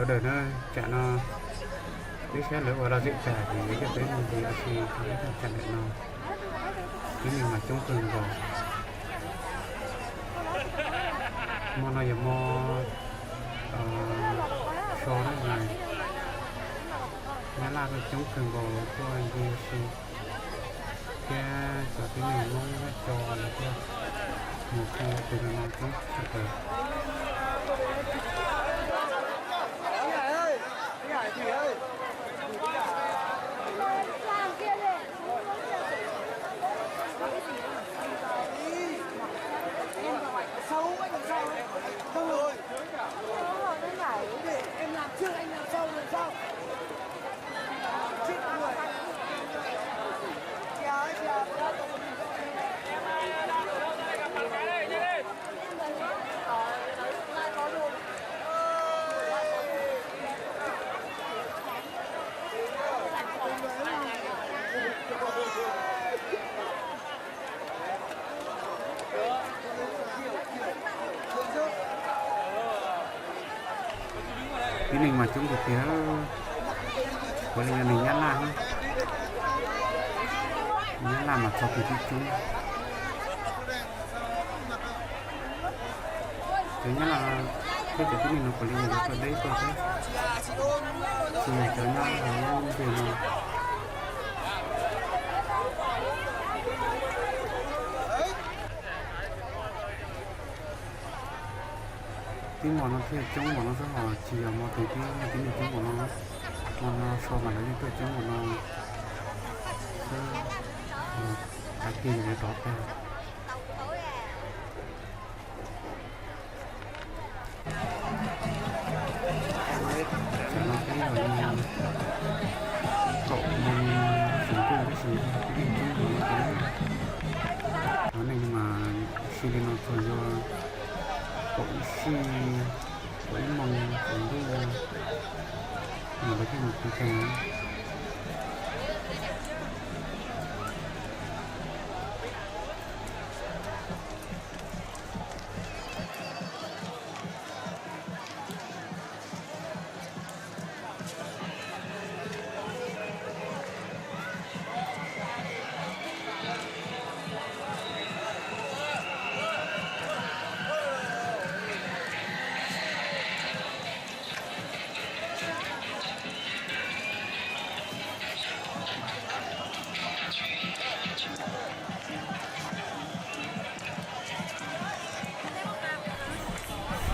Ntawm no, tsam no peb saib lawv ua lom zem tag ces yuav coj peb mus ntxiv ua si rau lub rooj tsam ntawm no. Tib neeg mas coob kawg nkaus. Hmo no yog hmo so na, nyab laj kuj coob kawg nkaus tuaj ncig ua si, thiab cov tib neeg Hmoob Vaj Co lawv tuaj mus khi ua pw no coob tshaj plaws. Tib neeg mas coob tiag tiag, puav leej yog neeg Nyab Laj, Nyab Laj mas txog twg twb coob. Cov Nyab Laj thiab cov tib neeg no puav leej yog cov tuaj deb tuaj xwb, tsis yog cov Nyab Laj nyob ntej no. Tib hmos no thiaj coob npaum no xwb hos tsis yog hmo twg tib neeg coob npaum no. Hmo no so mas lawv yeej tuaj coob npaum no xwb, tav kis lawv rov tag. Tam no peb yog li kaum moos tsaus ntuj tab sis coob npaum no ces cov neeg mas ua si li no txog yuav kaum ib sij, kaum ib moos tsaus ntuj no lawv thiaj mus pw tag.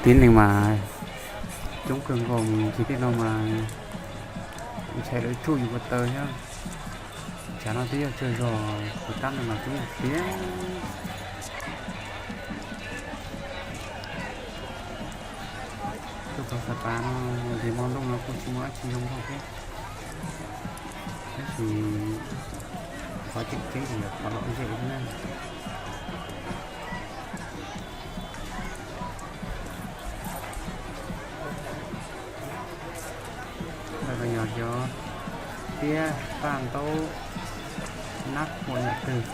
Tib neeg mas coob kawg nkaus, mus ncig tej no mas ntshai lawv tsuj yus ko taw thiab. Tsam no twb yog tsawg zog, puas tab no mas coob tiag. Tuaj txog Xab Pas no, ntsis hmo ntuj no kuj tsis muaj dab tsi zoo npaum thiab, tab sis qhov tseem ceeb ces yog qhov lom zem xwb na. Ntawm no yog cov tiab paj ntaub nab qhuam yam twg,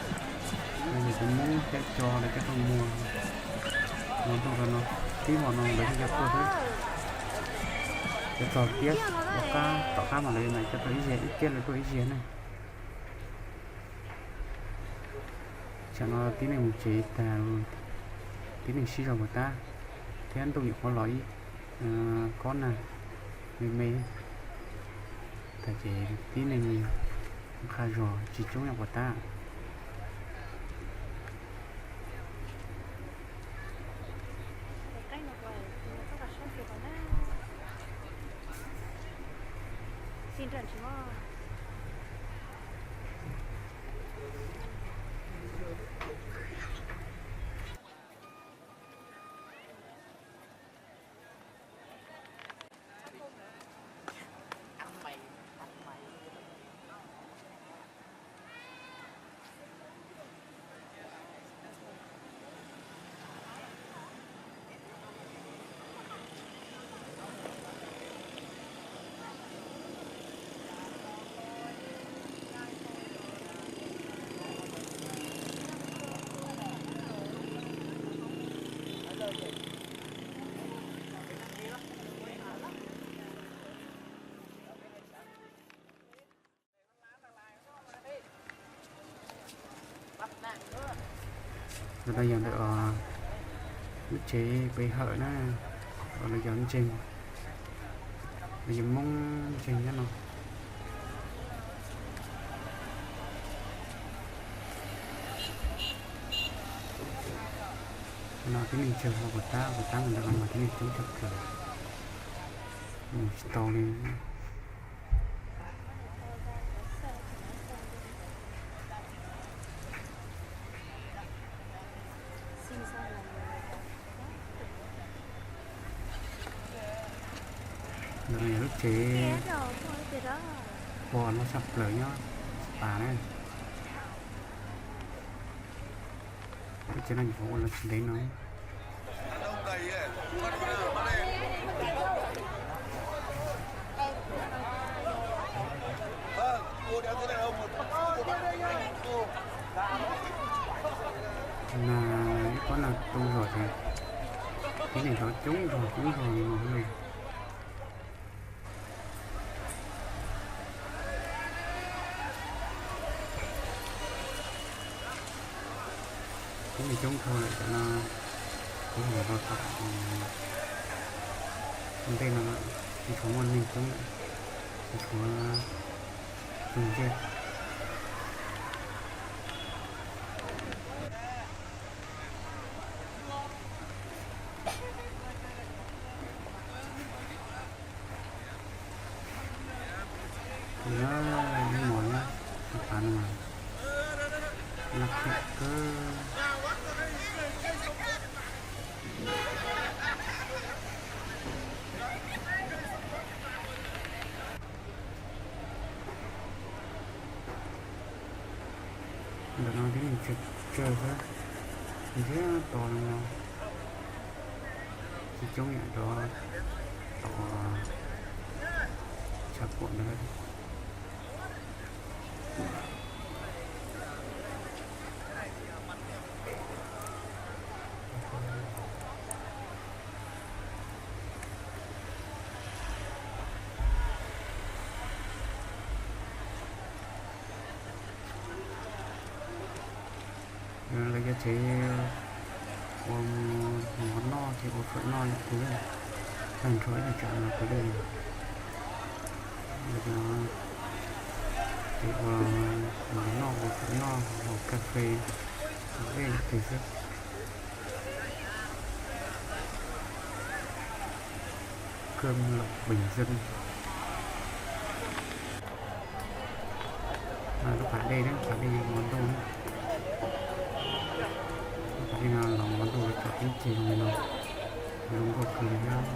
yog cov Hmoob cab co lawv coj tuaj muag hmo ntuj rau no, tib hmos no lawv thiaj coj tuaj xwb. Cov txog tiab tom qab, tom qab mas lawv mam coj tuaj ib zaug, ib tiab lawv tuaj ib zaug ne. Tsam no tib neeg mus tsev tag, tib neeg sib zog puas tab, thiab ntuj nyuam qhuav los ib kob nag me me tag ces tib neeg nqha zog tsis coob ib puas tab. Tau yog ntawm lub tsev pe hawm na, uas lawv cov ntseeg, lawv cov Hmoob ntseeg nyob no. No tib neeg tsawg hauv puas tab, puas tab ntawm no mas tib neeg coob tshaj plaws, mus tsis tau li. Ntawm no yog lub tsev pos loj tshaj plaws nyob Xas Pas na. Lub tsev no nyuam qhuav ua los tsis ntev no. Mas ib kob no tu zog ces tib neeg coob zog coob zog li no li. Tib neeg coob dhau lawm cov no, kuv mus rau tom ntej no tsis tshua muaj neeg coob lawm, tsis tshua tus ntsej. Tus no ib mos na, tus qav no mas laj kawg. Ntawm no tib neeg tsawg tsawg xwb, ntsiag to no, tsis coob yam rov tom tshav puam ntawd. Lawv cov tsev ua mov noj ces ua fawm noj yam twg, tag nrho ib tsoom no puav leej, ces ua mov noj ua fawm noj haus kas fes, ua dej yam twg xwb. Cơm lộc bình dân. Lub pas dej na, pas dej mov ntuj na. Lub pas dej no los mov ntuj lawv tso teb ceg zoo li no, zoo nkauj kawg li thiab.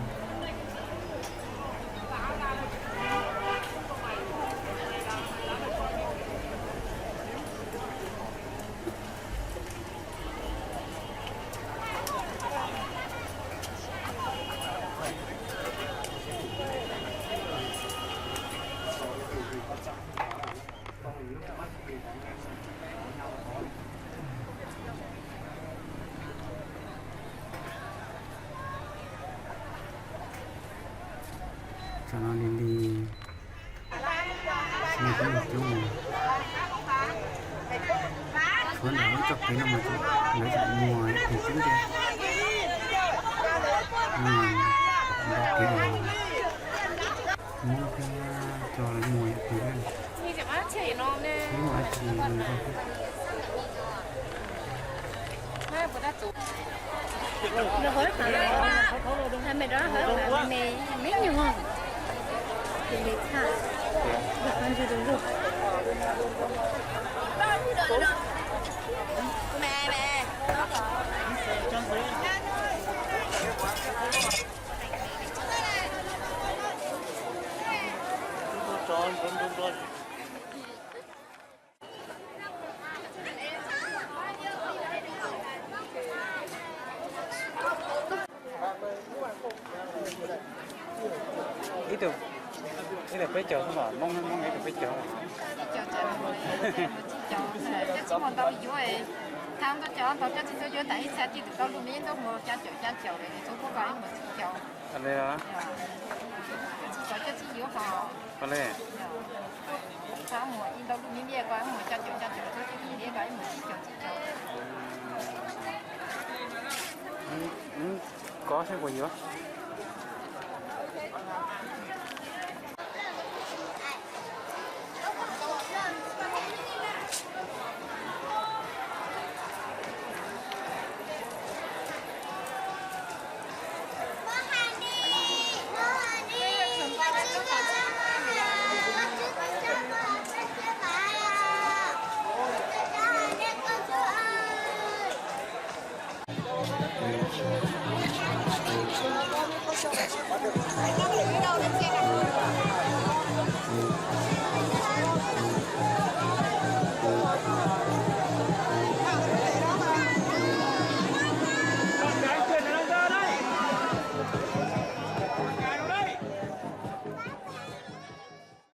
Tam no li li, tsis muaj tib neeg coob li. Tshuav ntawm lub txoj kev no mas lawv tseem muag tus coob tiag. Ntau kev Hmoob thiab tso lawv muag yam twg thiab, tsis muaj dab tsi zoo nkauj thiab. Ib tug, ib tug peb caug xwb mas, Hmoob, Hmoob ib tug peb caug. Coj tsis muaj ntau yuav, thaum ntau cov ntau coj tsis tau yuav tas ib txhia tij tus tau lub me yeej ntuj mus caj caum caj caum lawm, txhua kuj koj ib mus tsis caum. Li, tsis tau coj tsis yuav ho. Li, thaum mus ib ntau lub me yeej koj ib mus caj caum caj caum, txhua tij li koj ib mus tsis caum tsis caum. Kov saib puas yuav.